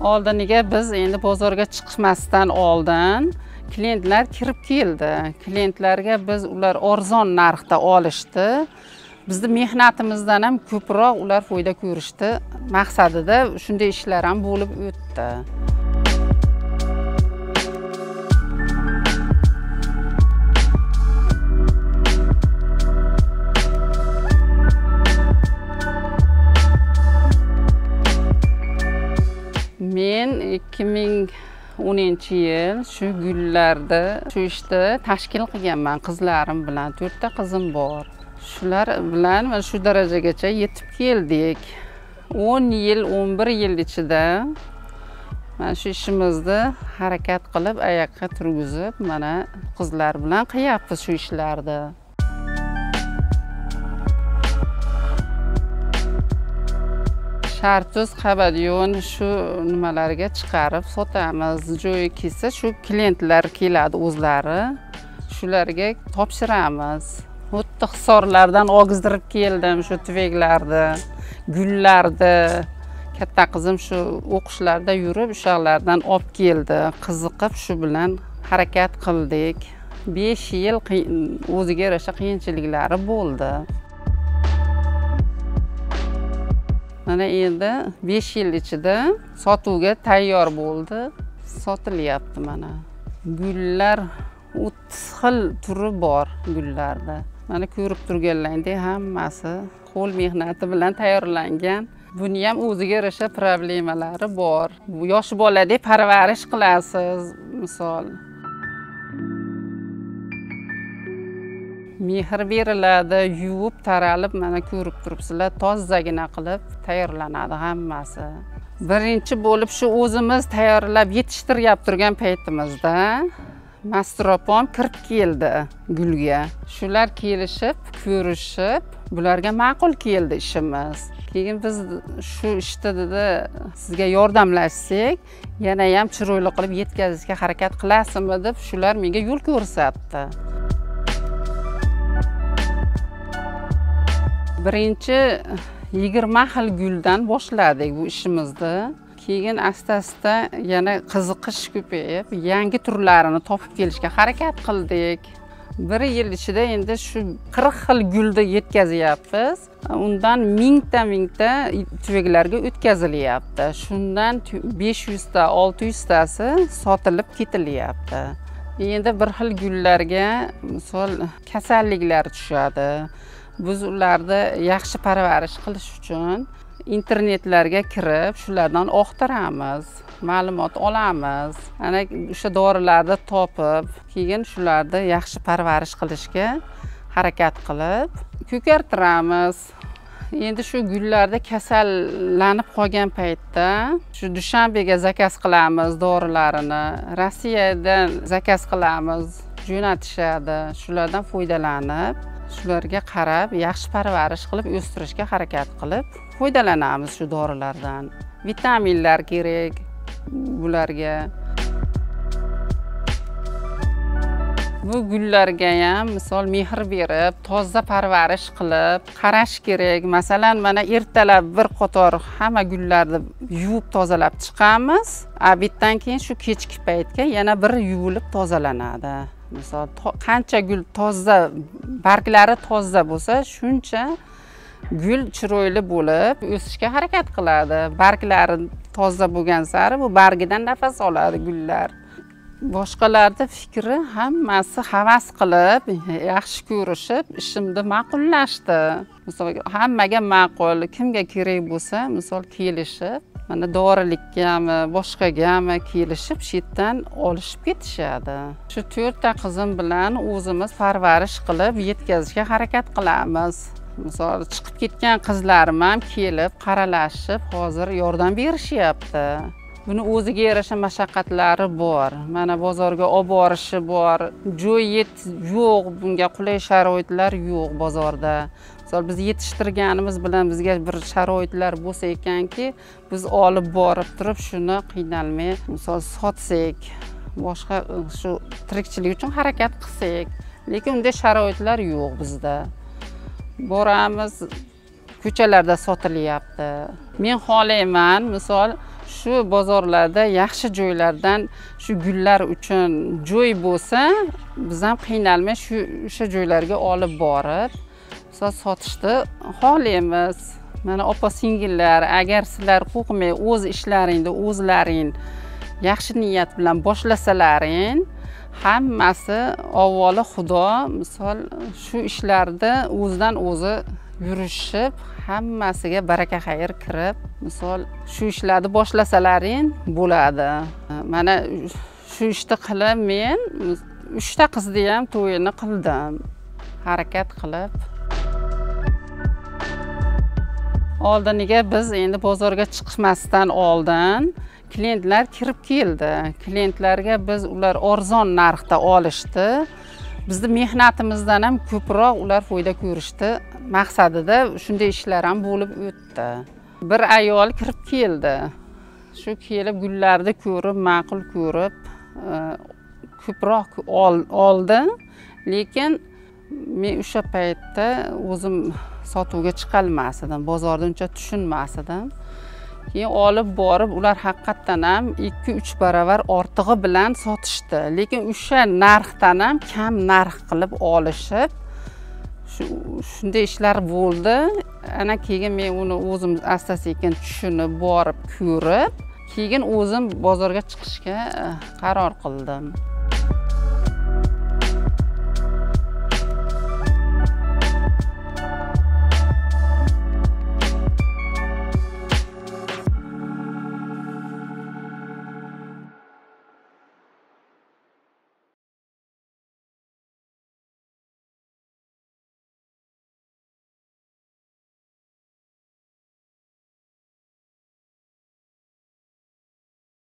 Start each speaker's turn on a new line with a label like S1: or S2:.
S1: Oldiniga biz endi bozorga chiqmasdan oldin klientlar kirib keldi. Klientlarga biz ular arzon narxda olishdi. Bizni mehnatimizdan ham ko'proq ular foyda ko'rishdi maqsadida shunday ishlar ham bo'lib o'tdi. Men 2010-yil shu gullarda shu ishni tashkil qilganman qizlarim bilan. 4 ta qizim bor. Shular bilan mana shu darajagacha yetib keldik. 10 yil, 11 yil ichida mana shu ishimizni harakat qilib oyoqqa turgizib, mana qizlar bilan qilyapmiz shu ishlarni. Shartuz qabadiyon shu nimalarga chiqarib sotamiz. Joyi kelsa shu klientlar keladi o'zlari. Shularga topshiramiz. Xuddi Hisorlardan og'izdirib keldim shu tuvaklarni, gullarni. Katta qizim shu o'qishlarda yurib, o'shalardan olib keldi. Qiziqib shu bilan harakat qildik. 5 yil o'ziga yarasha qiyinchiliklari bo'ldi. Mana endi 5 yil ichida sotuvga tayyor bo'ldi. Sotilyapti mana. Gullar 30 xil turi bor gullarda. Mana ko'rib turganlaringdek hammasi qo'l mehnati bilan tayyorlangan. Buni ham o'ziga yarasha problemalari bor. Yosh boladek parvarish qilasiz, misol. Mehr beriladi, yuvib, taralib, mana ko'rib turibsizlar, tozagina qilib tayyorlanadi hammasi. Birinchi bo'lib shu o'zimiz tayyorlab yetishtirib turgan paytimizda Mastura opam kirib keldi gulga. Shular kelishib, ko'rishib, bularga ma'qul keldi ishimiz. Keyin biz shu ishda dedi, sizga yordamlashsak, yana ham chiroyli qilib yetkazishga harakat qilasizmi deb shular menga yo'l ko'rsatdi. Birinchi 20 xil guldan boshladik bu ishimizni. Keyin asta-asta yana qiziqish ko'payib, yangi turlarini topib kelishga harakat qildik. Bir yil ichida endi shu 40 xil gulni yetkazyapmiz. Undan mingta tuvaklarga o'tkazilyapti. Shundan 500 ta, 600 tasi sotilib ketilyapti. Endi bir xil gullarga misol kasalliklar tushadi. Biz ularni yaxshi parvarish qilish uchun internetlarga kirib, shulardan oqtaramiz, ma'lumot olamiz. Ana o'sha dorilarni topib, keyin shularni yaxshi parvarish qilishga harakat qilib ko'kartiramiz. Endi shu gullarda kasallanib qolgan paytda shu Dushanbega zakaz qilamiz dorilarini, Rossiyadan zakaz qilamiz, jo'natishadi. Shulardan foydalanib, shularga qarab yaxshi parvarish qilib o'stirishga harakat qilib foydalanamiz shu dorilardan. Vitaminlar kerak bularga. Bu gullarga ham misol mehr berib, toza parvarish qilib qarash kerak. Masalan, mana ertalab bir qator hamma gullarni yuvib tozalab chiqamiz. Obeddan keyin shu kechki paytga yana bir yuvilib tozalanadi. Misol qancha gul toza, barglari toza bo'lsa, shuncha gul chiroyli bo'lib o'sishga harakat qiladi. Barglari toza bo'lgan sari bu bargidan nafas oladi gullar. Boshqalarda fikri hammasi havas qilib, yaxshi ko'rishib, ishimni ma'qullashdi. Misol hammaga ma'qul, kimga kerak bo'lsa, misol kelishib, mana dorilikkami, boshqagami kelishib, chetdan olishib ketishadi. Shu 4 ta qizim bilan o'zimiz parvarish qilib yetkazishga harakat qilamiz. Misol chiqib ketgan qizlarim ham kelib, qaralashib, hozir yordam berishyapti. Buni o'ziga yarasha mashaqqatlari bor. Mana bozorga olib borishi bor. Joy yo'q, bunga qulay sharoitlar yo'q bozorda. Misol biz yetishtirganimiz bilan bizga bir sharoitlar bo'lsa ekanki, biz olib borib turib shuni qiynalmay, misol sotsak, boshqa shu tirikchilik uchun harakat qilsak, lekin unday sharoitlar yo'q bizda. Boramiz, ko'chalarda sotilyapti. Men xohlayman, misol Shu bozorlarda yaxshi joylardan shu gullar uchun joy bo'lsa, biz ham qiynalmay shu o'sha joylarga olib borib, misol sotishni xohlaymiz. Mana opa singillar, agar sizlar qo'rqmay o'z ishlaringni o'zlaring yaxshi niyat bilan boshlasalaring, hammasi avvalo Xudo, misol shu ishlarda o'zidan o'zi yurishib, hammasiga baraka xayr kirib, misol shu ishlarni boshlasalaring bo'ladi. Mana shu ishni qilib men 3 ta qizni ham to'yini qildim. Harakat qilib. Oldiniga biz endi bozorga chiqmasdan oldin klientlar kirib keldi. Klientlarga biz ular arzon narxda olishdi. Bizni mehnatimizdan ham ko'proq ular foyda ko'rishdi maqsadida shunday ishlar ham bo'lib o'tdi. Bir ayol kirib keldi. Shu kelib gullarni ko'rib, ma'qul ko'rib, ko'proq oldi. Lekin men o'sha paytda o'zim sotuvga chiqolmas edim, bozorda uncha tushunmas edim. Keyin olib borib, ular haqiqatdan ham 2-3 barobar ortig'i bilan sotishdi. Lekin o'sha narxdan ham kam narx qilib olishib, shunday ishlar bo'ldi. Ana keyin men uni o'zim asta-sekin tushunib, borib ko'rib, keyin o'zim bozorga chiqishga qaror qildim.